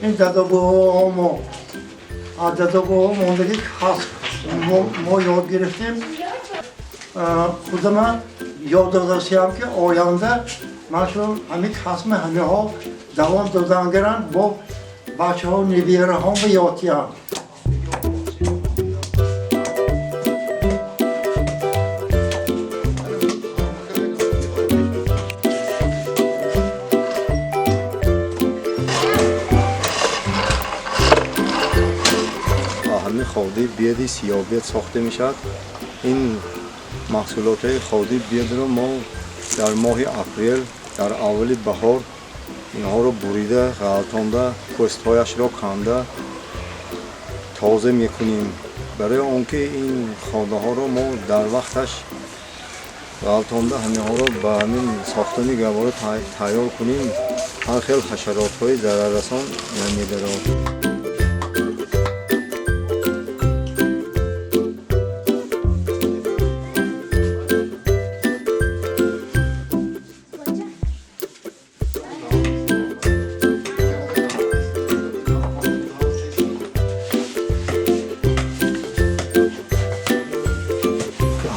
Ин дадобобоҳо, аз дадобобоҳо мондагӣ ҳаст, мо ёд гирифтем. Худама ёд додасиям, ки оянда ман шу ҳамин касби ҳамиҳо давом додан гиранд, бо бачаҳо, небираҳом ба ёд диҳам. Ҳамин ходи беди сиёбед сохта мешавад. Ин маҳсулотҳои ходи бедро мо дар моҳи апрел, дар аввали баҳор инҳоро бурида, ғалтонда, пӯстҳояшро канда тоза мекунем. Барои он ки ин ходаҳоро мо дар вақташ ғалтонда, ҳаминҳоро ба ҳамин сохтани гаҳвора тайёр кунем, ҳар хел ҳашаротҳои зараррасон намедарод.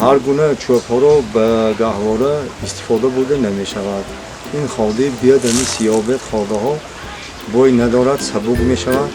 Ҳар гуна чӯбҳоро ба гаҳвора истифода бурда намешавад. Ин ходаи бед, ами сиёбед ходаҳо бой надорад, сабук мешавад.